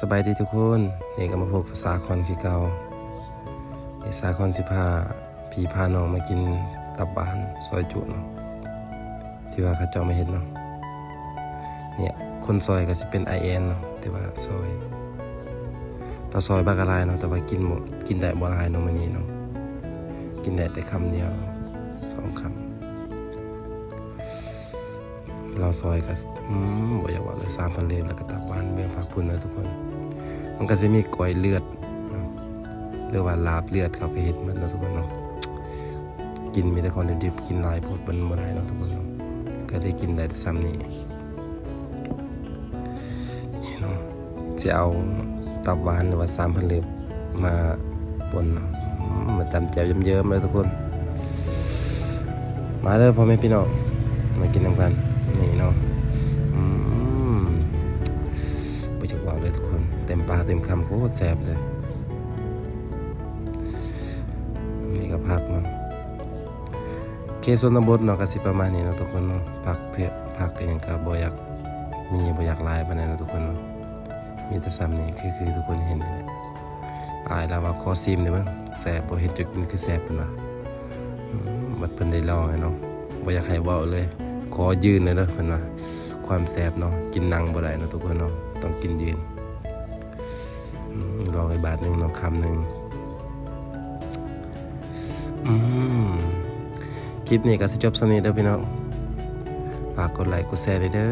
ສະບາຍດີທຸກຄົນ, ນີ້ກໍມາພົບກັບສາຄອນຄືເກົ່າ. ນີ້ສາຄອນຊິພາພີ່ພານ້ອງມາກິນຕັບຫວານຊອຍຈຸເນາະ ທີ່ວ່າເຂົາເຈົ້າມາເຮັດເນາະ. ເນີ້ຍ ຄົນຊອຍກໍຊິເປັນອ້າຍແອນເນາະ ທີ່ວ່າຊອຍ ລາວຊອຍບັກຫຼາຍເນາະ ແຕ່ວ່າກິນບໍ່ ກິນໄດ້ບໍ່ຫຼາຍເນາະມື້ນີ້ເນາະ, ກິນໄດ້ແຕ່ຄຳດຽວສອງຄຳ. ລາວຊອຍກໍ ອືມ ບໍ່ຢາກເວົ້າເລີຍ ສາມພັນເລີບ ແລ້ວກໍຕັບຫວານເບື້ອງພາກພຸ້ນເດີທຸກຄົນ. ມັນກໍຊິມີກ້ອຍເລືອດເນາະ ຫຼືວ່າລາບເລືອດ ເຂົາກໍເຮັດໝົດເນາະທຸກຄົນເນາະ. ກິນມີແຕ່ຂອງດິບໆ ກິນຫຼາຍໂພດມັນບໍ່ໄດ້ເນາະທຸກຄົນເນາະ, ກໍໄດ້ກິນໄດ້ແຕ່ສ່ຳນີ້. ນີ້ເນາະ ຊິເອົາຕັບຫວານ ຫຼືວ່າສາມພັນເລີບມາປົ່ນເນາະ, ອືມ ມາຕຳແຈ່ວເຍິ້ມໆເລີຍທຸກຄົນ. ມາເດີພໍ່ແມ່ພີ່ນ້ອງ ມາກິນນຳກັນ. ນີ້ເນາະ ອືມ ບໍ່ຢາກເວົ້າເລີຍທຸກຄົນ, ເຕັມປາກເຕັມຄຳ ໂຄດແຊບເລີຍ. ນີ້ກໍຜັກເນາະ ເຂດຊົນນະບົດເນາະ ກໍຊິປະມານນີ້ເນາະທຸກຄົນເນາະ. ຜັກເຜດ ຜັກອີ່ຫຍັງກໍບໍ່ຢາກມີ ບໍ່ຢາກຫຼາຍປານໃດເນາະທຸກຄົນເນາະ, ມີແຕ່ສ່ຳນີ້ ຄື ຄືທຸກຄົນເຫັນນີ້ແຫຼະ. ອ້າຍລາວວ່າຂໍຊີມແດ່ເບິ່ງ ແຊບບໍ່? ເຫັນເຈົ້າກິນຄືແຊບ ເພິ່ນວ່າ. ອືມ ບັດເພິ່ນໄດ້ລອງແລ້ວເນາະ ບໍ່ຢາກໃຫ້ເວົ້າເລີຍ, ຂໍຢືນເລີຍເດີ ເພິ່ນວ່າ. ຄວາມແຊບເນາະ ກິນນັ່ງບໍ່ໄດ້ເນາະທຸກຄົນເນາະ, ຕ້ອງກິນຢືນ. ອືມ ລອງອີກບາດໜຶ່ງເນາະ ຄຳໜຶ່ງ. ອືມ ຄລິບນີ້ກໍຊິຈົບສ່ຳນີ້ເດີພີ່ນ້ອງ, ຝາກກົດໄລກົດແຊແດ່ເດີ.